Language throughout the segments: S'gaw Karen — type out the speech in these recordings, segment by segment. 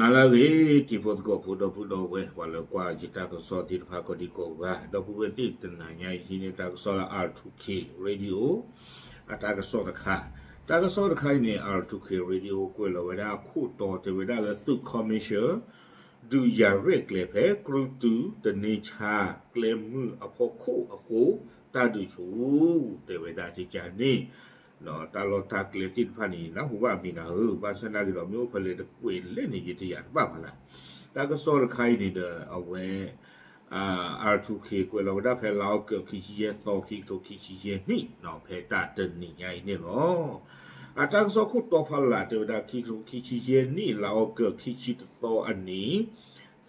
မၤလၢအဂ့ၤ တံၤဖိသကိးဖိဒီပုၢ်ဒီဝဲၢ် ပှၤလၢကွၢ်ယတၢ်ကစီၣ်သ့ၣ်တဖၣ်ကိးဒံကိးဂၤ ဒီပုၢ်ဝဲၢ်သ့ၣ်တနၤညါအံၤ ဟံးန့ၢ်တၢ်ကစီၣ်လၢ R two K Radio အတၢ်ကစီၣ်တခါ, တၢ်ကစီၣ်တခါအံၤန့ၣ် R two K Radio ကွဲးလီၤဝဲဒၣ်ခိၣ်တီတဲဝဲဒၣ်လၢသုး commercial ဒုးယၤရဲၣ်ကျဲၤဖဲ ကြုၢ်တု တန့ဆါ ကျဲမုၢ်အဖီခိၣ်အဃိ တၢ်ဒုးဆူၣ် တဲဝဲဒၣ်ကကန့ၣ် တၢ်လီၢ်တၢ်ကျဲသ့ၣ်တဖၣ်န့ၣ် နၢ်ဟူဘၣ်အမံၤနၤဧၢ, ဘၣ်ဆၣ်နာ်က့ဒီး မ့ၢ်အိၣ်ဖဲလဲၣ်တကွဲးလဲၣ်န့ၣ် ယတယာ်တဘၣ်ဘၣ်နၤ, တၢ်ကစီၣ်တခါအံၤန့ၣ်ဒီး အဝဲ R two K ကွဲးလီၤဝဲဒၣ်ဖဲလါအီကူး ခံဆံယဲၢ်သီ ခံကထိခံဆံယဲၢ်နံၣ် ဖဲတၢ်တနံၤညါအံၤန့ၣ်လီၤ. အတၢ်ကစီၣ်ခိၣ်တီဖီလာ်တဲဝဲဒၣ် ခံကထိခံဆံယဲၢ်နံၣ် လါအီကူး ခံဆံတသီအနံၤ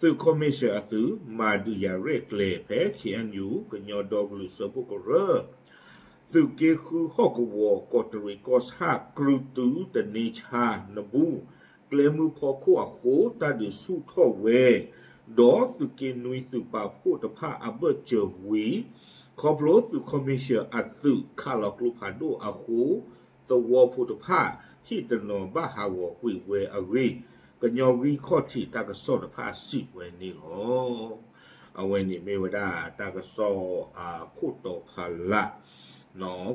သုး commercial အသုး မၤဒုးယၤရဲၣ်ကျဲၤဖဲ K N U ကညီဒီကလုာ်စၢဖှိၣ်ကရၢ သုးက့ဃုဟီၣ်ကဝီၤ ကီးတရံးကီၢ်ဆၣ် ကြုၢ်တု တန့ဆါ နဘူး ကျဲမုၢ်ဖီခိၣ်အဃိ တၢ်ဒုးဆူၣ်ထီၣ်ဝဲ ဒီးသုးက့နွံသုးပာ်ဖှိၣ်တဖၣ်အဘၢၣ်စၢၤဝံၤ ခီဖျိသုး commercial အသုး ခးလီၤကျိဖးဒိၣ်အဃိ သဝီဖိတဖၣ် ဟံၣ်တနီၤဘၣ်ဟးဂီၤကွံာ်ဝဲအဂ့ၢ် ကညီဂံၢ်ခီၣ်ထံးတၢ်ကစီၣ်တဖၣ်စံးဝဲန့ၣ်လီၤ. အဝဲန့ၣ်မ့ၢ်ဝဲဒၣ်တၢ်ကစီၣ်အခိၣ်တီဖီလာ်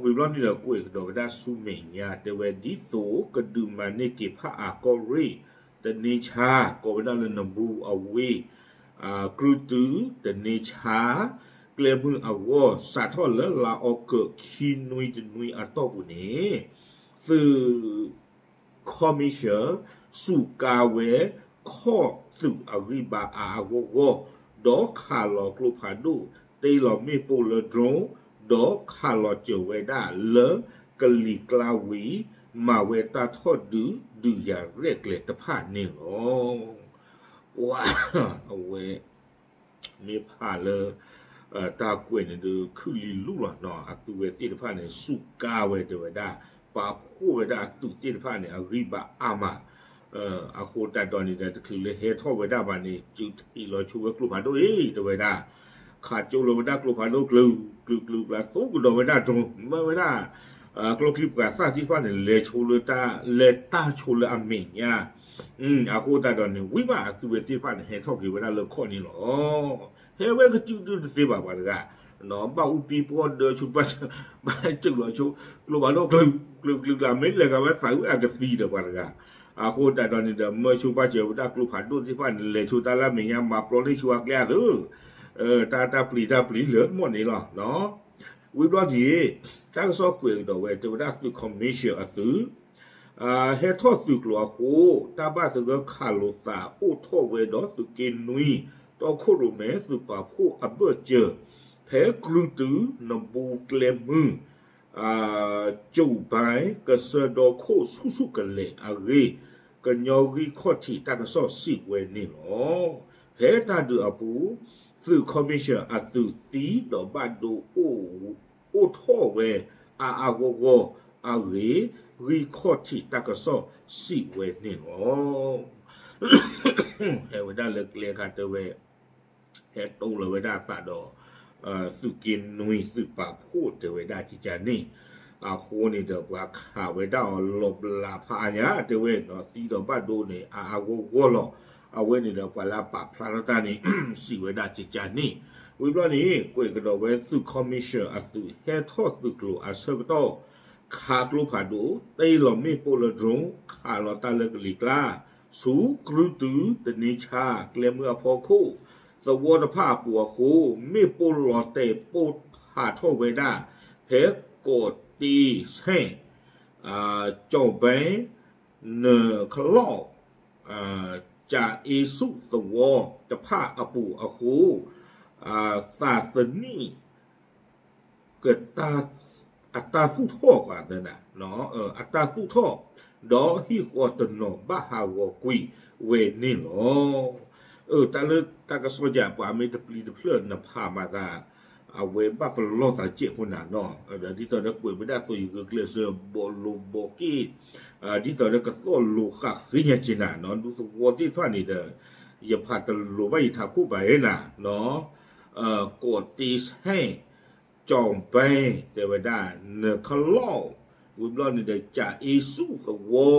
ဝံၤဘျီန့ၣ်ဒီး ကွဲးကဒီးဝဲဒၣ်ဆူမဲာ်ညါ တဲဝဲဒ်သိး ကဒုးမၤန့ၢ်က့ၤဖးအါကီၢ်ရ့ၣ် တန့ဆါ ကိးဝဲဒၣ်လၢနဘူးအဝ့ၢ် ကြုၢ်တု တန့ဆါ ကျဲမုၢ်အဂီၢ် စးထီၣ်လၢလါအီကူး ခံနွံတနွံအတီၢ်ပူၤန့ၣ် သုး commercial စူးကါဝဲ ခီၣ်သုးအဂံၢ်ဘါအါအါဂီၢ်ဂီၢ် ဒီးခးလီၤကျိဖးဒိၣ် တ့လီၤမ့ၣ်ပိၢ်လၢ drone ဒီးခးလီၤစၢၤဝဲဒၣ်လၢကလံၤကျါဝံၤ မၤဝဲတၢ်ထီၣ်ဒုး ဒုးယၤရဲၣ်ကျဲၤတဖၣ်န့ၣ်လီၤ. ပှၤ အဝဲ မ့ၢ်ဖးလၢ တၢ်ကွဲးန့ၣ်ဒီး ခုၣ်လံလူလီၤနီၤ အသုဝဲသ့ၣ်တဖၣ်န့ၣ် စူးကါဝဲတဲဝဲဒၣ် ပာ်ဖှိၣ်ဝဲဒၣ်အသုးသ့ၣ်တဖၣ်န့ၣ် အဂံၢ်ဘါအါမး အဃိသတးဒီးန့ၣ်ဒီး တချုးလၢဟဲထီၣ်ဝဲဒၣ်ဘၣ်န့ၣ် စုထံးလီၤဆိဝဲကျိဖးဒိၣ်အံၤ တဲဝဲဒၣ် ခးကၠိလီၤဝဲဒၣ်ကျိဖးဒိၣ်ကျုၤ ကျုၤကျုၤကျါ သိကဒီးဝဲဒၣ် drone မၢဝဲဒၣ် ကျိချံပှၤသၣ်သ့ၣ်တဖၣ်န့ၣ် လဲၤဆိလၢတၢ် လဲၤတၢ်ဆိလၢအမဲာ်ညါ အဃိသတးဒီးန့ၣ် ဝံၤဘၣ်အသုဝဲသ့ၣ်တဖၣ်န့ၣ် ဟဲထီၣ်က့ၤဝဲဒၣ်လၢခီၣ်န့ၣ်လီၤ. ဟဲဝဲကစုဒုတသ့ဘၣ်ပှၤတဂၤ ဘၣ်အူပံပီၣ်ဒၢဆိ ဘၣ်စူးလီၤဆိ ကျိဖးဒိၣ်ကျုၤ ကျုၤကျုၤကျါ မ့ၢ်လဲၤဂၤဝဲသးဝံၣ်အကသံဒီးပှၤတဂၤ အဃိသတးဒီးန့ၣ်ဒီး မၢဆိဘၣ်စၢၤဝဲဒၣ်ကျိဖးဒိၣ်သ့ၣ်တဖၣ်န့ၣ် လဲၤဆိတၢ်လၢအမဲာ်ညါ မၤပျီန့ၢ်ဆိအကျဲအသု တၢ်တၢ်ပျံၤတၢ်ပျံၤလၢမီၢ်န့ၣ်လီၤ. ဝံၤဘျီဒ်အံၤ တၢ်ကစီၣ်ကွဲးကဒီးဝဲ တဲဝဲဒၣ်သုး commercial အသုး ဟဲထီၣ်သုးကျိၤအဃိ တၢ်ဘၣ်သဂၢၢ်ခးလိာ်သးအိၣ်ထီၣ်ဝဲဒီးသုးက့နွံ တီခိၣ်ရိၣ်မဲ သုးပာ်ဖှိၣ်အဘၢၣ်စၢၤ ဖဲကြုၢ်တု နဘူးကျဲမုၢ် ကၠိၣ်ဘဲ ကစၢၢ်ဒီခိၣ်ဆူၣ်ဆူၣ်ကလဲာ်အဂ့ၢ် ကညီဂံၢ်ခီၣ်ထံးတၢ်ကစီၣ်စံးဝဲန့ၣ်လီၤ. ဖဲတၢ်ဒုးအပူၤ သုး commercial အသုးသံဒီးဘၣ်ဒိ အိၣ်ထီၣ်ဝဲ အါအါဂီၢ်ဂီၢ်အဂ့ၢ် ဂံၢ်ခီၣ်ထံးတၢ်ကစီၣ်စံးဝဲန့ၣ်လီၤ. ဟဲဝဲဒၣ်လၢကျဲခါတဲဝဲ ဟဲတိလီၤဝဲဒၣ်အသးဒီး သုးက့နွံသုးပာ်ဖှိၣ်တဲဝဲဒၣ်ကကန့ၣ် အဃိန့ၣ်ဒီး ပှၤခးဝဲဒၣ်အီၤလီၤဘျးဖးအါညါ တဲဝဲ သံဒီးဘၣ်ဒိန့ၣ် အါအါဂီၢ်ဂီၢ်လီၤ. အဝဲန့ၣ်ဒီး ပှၤလၢအပာ်ဖျါထီၣ်တၢ်န့ၣ် စံးဝဲဒၣ်ကကန့ၣ် ဝံၤဘျီန့ၣ် ကွဲးကဒီးဝဲသုး commercial အသုးဟဲထီၣ်သုးကျိၤအဆၢကတီၢ် ခးကျိဖးဒိၣ် တ့လီၤမ့ၣ်ပိၢ်လၢ drone ခးလီၤတၢ်လၢကလံၤကျါ ဆူ ကြုၢ်တု တန့ဆါ ကျဲမုၢ်အဖီခိၣ် သဝီတဖၣ်အပူၤအဃိ မ့ၣ်ပိၢ်လီၤတဲာ်ပိၢ်ဖးထီၣ်ဝဲဒၣ် ဖဲကီးတ့ဆဲၣ် ကၠီၣ်ဘဲ နၢၤခလီၢ် ကၠၤအ့ဆူၣ်သဝီတဖၣ်အပူၤအဃိ သးသနံၣ် က အတၢ်သူၣ်ထီၣ်ပှၤသနၤ အတၢ်သူၣ်ထီၣ် ဒီးဟံၣ်ဃီတနီၤဘၣ်ဟးဂီၤကွံာ်ဝဲန့ၣ်လီၤ. တၢ်လၢတၢ်ကစီၣ်ယၤ ပှၤမ့ၢ်တပျံၤတဖျၢၣ်နဖးမၤသး အဝဲဘၣ်ပလီၢ်သးစဲးဖိနၤနီၤ ဒ်သိးဒီးကွဲးဝဲဒၣ်သိးယဂုာ်ကျဲးစၢး ဘီၣ်လိၤဘီၣ်က့ၣ် ဒ်သိးဒီးကသီၣ်လိၤဃာ်ဃ့ညါက့ၤနၤနီၤ ဒူသဝီသ့ၣ်တဖၣ်န့ၣ်ဒီး ယဖးတလိၤဘၣ်ယထးခိၣ်ပာ်ဧါနၤနီၤ ကီးတ့ဆဲၣ် ကၠီၣ်ဘဲ တဲဝဲဒၣ် နၢၤခလီၢ် ဝံၤဘျီန့ၣ်ဒီး ကၠၤအ့ဆူၣ်သဝီ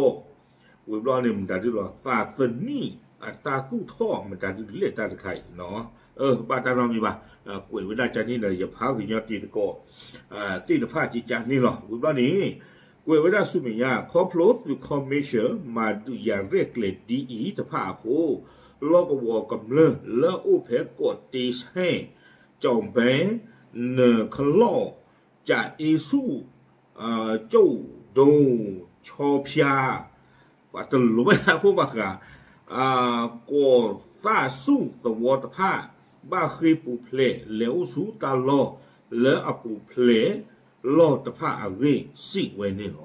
ဝံၤဘျီန့ၣ်မတၤဒုလီၤ သးသနံၣ် အတၢ်သူၣ်ထီၣ်မတၤဒုးလဲၣ်တၢ်တခါအံၤ, ဘၣ်တၢ်နီတမံၤဘၣ်, ကွဲးဝဲဒၣ်ကန့ၣ်ဒီး ယဖးကညီတံၤသကိးသ့ၣ်တဖၣ်ကကန့ၣ်လီၤ. ဝံၤဘျီန့ၣ် ကွဲးဝဲဒၣ်ဆူမဲာ်ညါ ခီဖျိသုး commission မၤဒုးယၤရဲၣ်ကျဲၤဒ်အံၤတဖၣ်အဃိ လီၢ်ကဝီၤကမျၢၢ်လၢအအိၣ်ဖဲကီးတ့ဆဲၣ် ကၠီၣ်ဘဲ နၢၤခလီၢ် ကၠးအ့ဆူၣ် ကၠိၣ်ဒိၣ် ဆီဖၠါ ပှၤတလိၣ်ဘၣ်တၢ်ခိၣ်ဘၣ်ဃး ကီၢ်သၣ်ဆူၣ်သဝီတဖၣ် ဘၣ်ဃ့ၢ်ပူၤဖျဲးလဲၤအိၣ်ဆူတၢ်လီၢ်လၢအပူၤဖျဲးလီၢ်တဖၣ်အဂ့ၢ် စံးဝဲန့ၣ်လီ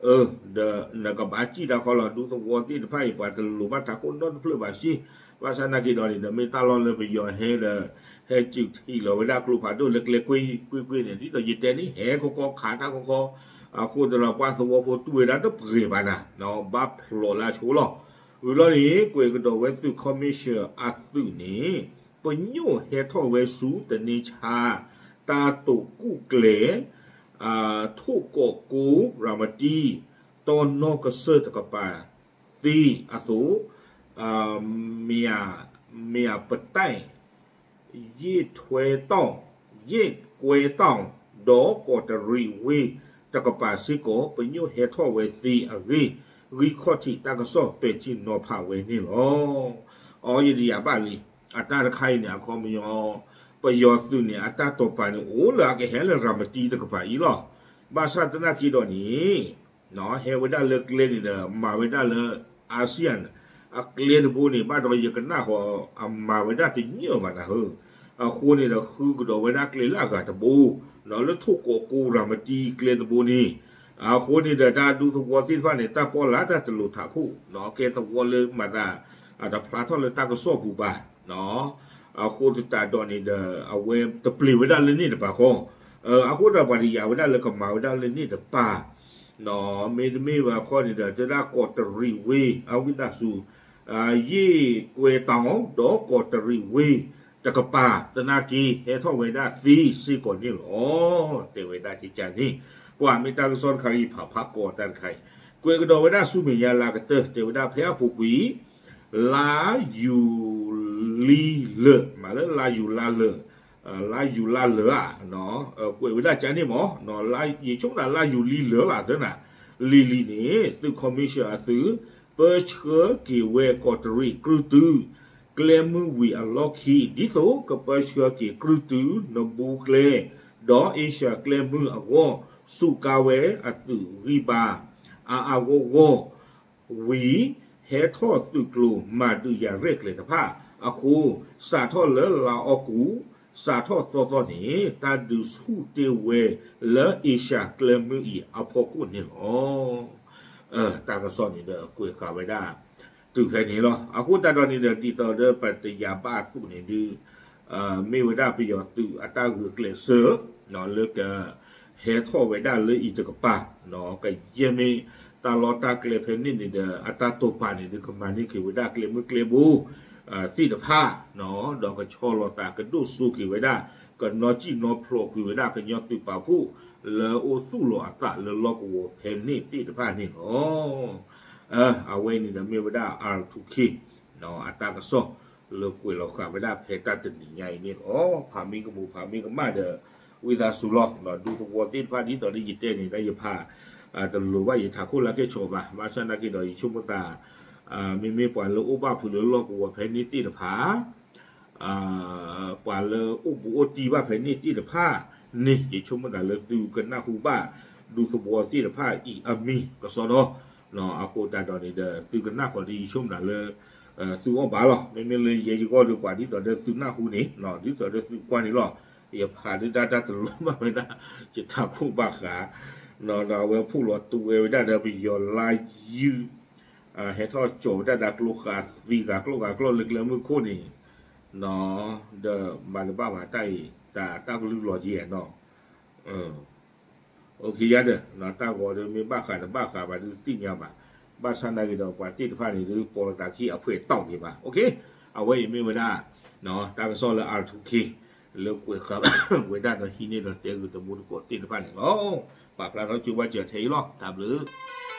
ၤ. ဒီးနကဘၣ်စံၣ်တၢ်ခီလီၤ ဒူသဝီသ့ၣ်တဖၣ်အံၤ ပှၤတလိၣ်ဘၣ်တၢ်ခိၣ်နီတဖျၢၣ်ဘၣ်စ့ၢ်, ဘၣ်ဆၣ်နာ်က့ဒီးန့ၣ်ဒီး မ့ၢ်တၢ်လီၢ်လၢပယီၤဟဲဒီး ဟဲစုးထံးလီၤဝဲဒၣ်ကျိဖးဒိၣ်လၢကျဲကွ့ၢ်ကွ့ၢ်ကွ့ၢ်န့ၣ် ဒ်သိးယတဲန့ၣ် ဟဲခီခီခးတၢ်ခီခီ, အဃိသတးဒီးပှၤသဝီဖိတူၢ်ဝဲဒၣ်တပှဲၤဘၣ်နၤ, ဘၣ်ဖျိးလၢအဆိလီၤ. ဝံၤဘျီန့ၣ် ကွဲးကဒီးဝဲသုး commission အသုးန့ၣ် ပညိၣ်ဟဲထီၣ်ဝဲဆူတန့ဆါ တၢ်တိာ်ကူၣ်ကျဲၤ ထိၣ်ကီးကိရၤမတံ တီနီၣ်ကစၢၢ်တကပၤသ့အသိး မ့ၢ်ပတဲ ယ့ၣ်ထွဲတီၣ် ယ့ၣ်ကွဲတီၣ် ဒီးကီးတရံးဝ့ၢ်တကပၤစ့ၢ်ကီး ပညိၣ်ဟဲထီၣ်ဝဲသ့အဂ့ၢ် ဂံၢ်ခီၣ်ထံးတၢ်ကစီၣ်ပဲာ်ထံနီၤဖးဝဲန့ၣ်လီၤ. အီ ယတယာ်ဘၣ်လံ, အတၢ်တခါအံၤန့ၣ် အခီပညီ ပယီၤသုးန့ၣ် အတၢ်တိာ်ပာ်န့ၣ် အိၣ်လၢအကဟဲလၢရၤမတံတကပၤအံၤလီၤ. ဘၣ်ဆၣ်သနာ်က့ဒီးန့ၣ် ဟဲဝဲဒၣ်လၢကျဲန့ၣ်ဒီး မၤဝဲဒၣ်လၢ ASEAN အကျဲတဘိန့ၣ် ဘၣ်ဒီးယကနၣ်ဃီ အမၤဝဲဒၣ်တညီဘၣ်နၤဧၢ, အဃိန့ၣ်ဒီးဃုကဒီးဝဲဒၣ်ကျဲလၢအဂၤတဘိ လၢထိၣ်ကီးကိရၤမတံကျဲတဘိန့ၣ်, အဃိန့ၣ်ဒီးတၢ်ဒူသဝီသ့ၣ်တဖၣ်န့ၣ် တၢ်ပီၣ်လၢတၢ်တလိၤထးခိၣ် ကဲသဝီလၢမၤသး တဖျါထီၣ်လၢတၢ်ကစီၣ်ပူၤဘၣ် အဃိသတးဒီးန့ၣ်ဒီး အဝဲတပျံၤဝဲဒၣ်လၢန့ၣ်တပၤဃီ, အဃိဒီးပှၤတယာ်ဝဲဒၣ်လၢကမၤဝဲဒၣ်လၢန့ၣ်တပၤ, မ့တမ့ၢ်ဘၣ်ခီန့ၣ်ဒီး တဲဒၣ်ကီးတရံးဝ့ၢ် အဝံသးစူၤ ယ့ၣ်ကွဲတီၣ် ဒီးကီးတရံးဝ့ၢ်တကပၤ သနာ်က့ ဟဲထီၣ်ဝဲဒၣ်သ့စ့ၢ်ကီးန့ၣ်လီၤ. တဲဝဲဒၣ်ကကန့ၣ် ကွၢ်မ့ၢ်တၢ်ကစီၣ်တခါလၢယဖးဖးကီးတၢ်တခါအံၤ, ကွဲးကဒီးဝဲဒၣ်ဆူမဲာ်ညါလၢအကတၢၢ် တဲဝဲဒၣ်ဖဲအပူၤကွံာ် လါယူၤလံလၢာ် မ့ၢ်လၢလါယူၤလါလၢာ်, လါယူၤလါလၢာ်ဧါ, ကွဲးဝဲဒၣ်ကန့ၣ်မ့ၢ်, ယဆိကမိၣ်လၢလါယူၤလံလၢာ်လၢသနာ်, လံၤလံၤန့ၣ် သုး commission အသုး ပၢဆှၢက့ၤဝဲကီးတရံးကြုၢ်တု ကျဲမုၢ်ဝံၤအလီၢ်ခံ ဒ်သိးကပၢဆှၢက့ၤကြုၢ်တု နဘူးကျဲ ဒီးအ့ရှၢၣ်ကျဲမုၢ်အဂီၢ် စူးကါဝဲအသုးဂံၢ်ဘါ အါအါဂီၢ်ဂီၢ် ဝံၤ ဟဲထီၣ်သုးကျိၤမၤဒုးယၤရဲၣ်ကျဲၤတဖၣ်အဃိ စးထီၣ်လၢလါအီကူး စးထီၣ်သီသီန့ၣ် တၢ်ဒုးဆူၣ်တ့ၢ်ဝဲလၢအ့ရှၢၣ်ကျဲမုၢ်အံၤအဖီခိၣ်န့ၣ်လီၤ. တၢ်ကစီၣ်န့ၣ်ဒီးကွဲးဃာ်ဝဲဒၣ် တုၤဖဲန့ၣ်လီၤ. အဃိသတးဒီးန့ၣ်ဒီး ဒ်သိးဒီးပတယၤဘၣ်အသိးန့ၣ်ဒုး မ့ၢ်ဝဲဒၣ်ပယီၤသုးအတၢ်ဂုာ်ကျဲးစၢး လၢက ဟဲထီၣ်ဝဲဒၣ်လၢအံၤတကပၤ, ကယဲၢ်မ့ၢ်တၢ်လီၢ်တၢ်ကျဲဖဲန့ၣ်န့ၣ်ဒီး အတၢ်တိာ်ပာ်န့ၣ်ဒီး ကမၤန့ၢ်က့ၤဝဲဒၣ်ကျဲမုၢ်ကျဲဘိ သ့ၣ်တဖၣ်, ဒီးကဆီလီၤသးကဒိၣ်စိက့ၤဝဲဒၣ် ကနီၢ်စံၣ်နီၢ်ဖျိးကွံာ်ဝဲဒၣ်ကညီသုးပာ်ဖှိၣ် လၢအအိၣ်သူၣ်လီၤအသးလၢလီၢ်ကဝီၤဖဲန့ၣ်သ့ၣ်တဖၣ်န့ၣ်လီၤ. အဝဲန့ၣ်ဒီးမ့ၢ်ဝဲဒၣ် R two K အတၢ်ကစီၣ်လၢကွဲးလီၤဃာ်ဝဲဒၣ်ဖဲတၢ်တနံၤညါအံၤန့ၣ်လီၤ. ဖးမ့ၢ်ကမူးဖးမ့ၢ်ကမၣ်ဒီး ဝံသးစူၤလီၤ. ဒူသဝီသ့ၣ်တဖၣ်ဒ်သိးလၢယတဲန့ၣ် တၢ်ယဖး တလိၣ်ဘၣ်ယထးခိၣ်လၢကဲဆိးဘၣ်. ဘၣ်ဆၣ်သနာ်က့ဒီး ယဆိကမိၣ်သး မ့မ့ၢ်ပှၤလၢအိၣ်ဘၣ်ဖုးလၢလီၢ်ကဝီၤဖဲန့ၣ်သ့ၣ်တဖၣ် ပှၤလၢအိၣ်ဘူးအိၣ်တံၢ်ဘၣ်ဖဲန့ၣ်သ့ၣ်တဖၣ်န့ၣ် ယဆိကမိၣ်သးလၢသုကနၢ်ဟူဘၣ် ဒူသဝီသ့ၣ်တဖၣ်အံၤအမံၤကစီဒီ, အဃိသတးဒီးန့ၣ်ဒီး သုကနၣ်ဃီၤဒီး ယဆိကမိၣ်သးလၢ သုအီၣ်ဘၣ်လီၤ. မ့မ့ၢ်လၢယဲယဂီၢ်ဒီး ပှၤဒ်သိးဒီးသုနၢ်ဟူန့ၣ် ဒ်သိးဒီးသုကွၢ်န့ၣ်လီၤ. ယဖးဒုးတၢ်တၢ်တလိၣ်ဘၣ်ဝဲဒၣ် ယထးခိၣ်ဘၣ်ဃး ဒီးအဝဲဖှိၣ်လီၤတူၢ်ဝဲဝဲဒၣ်ဒီးပယီၤလါယုၢ် ဟဲထီၣ်ကၠီၤဝဲဒၣ်တၢ်ကျိဃာ်သံဂၤကျိဂၤကျိလၢကျဲမုၢ်ခိၣ်န့ၣ် ဒီးမၤတဘၣ်ဘၣ်တၢ်အံၤ တၢ်တၢ်ကလုၢ်လီၤက့နီၤ အိၣ်ခ့ယါဒီး တၢ်ဂီၤဒီးမ့ၢ်ဘၣ်ဃးတဘၣ်ဃးဘၣ်ဒုးသ့ၣ်ညါဘၣ်. ဘၣ်ဆၣ်သနာ်က့ဒီး ပှၤသ့ၣ်တဖၣ်န့ၣ်ဒုး ပိာ်လီၤသးခံအဖှဲးတီၢ်က့ၤဘၣ်. အဝဲအံၤမ့ၢ်ဝဲဒၣ် တၢ်ကစီၣ်လၢ R two K လၢကွဲးဃာ်ဝဲဒၣ်ဒီးဟံးန့ၢ်ဒီးတဲဂုာ်တမူတကိးသ့ၣ်တဖၣ်န့ၣ်လီၤ. ပာ်ဖျါထီၣ်ကၠိဘၣ်စၢၤထဲအံၤလီၤ. တၢ်ဘျုး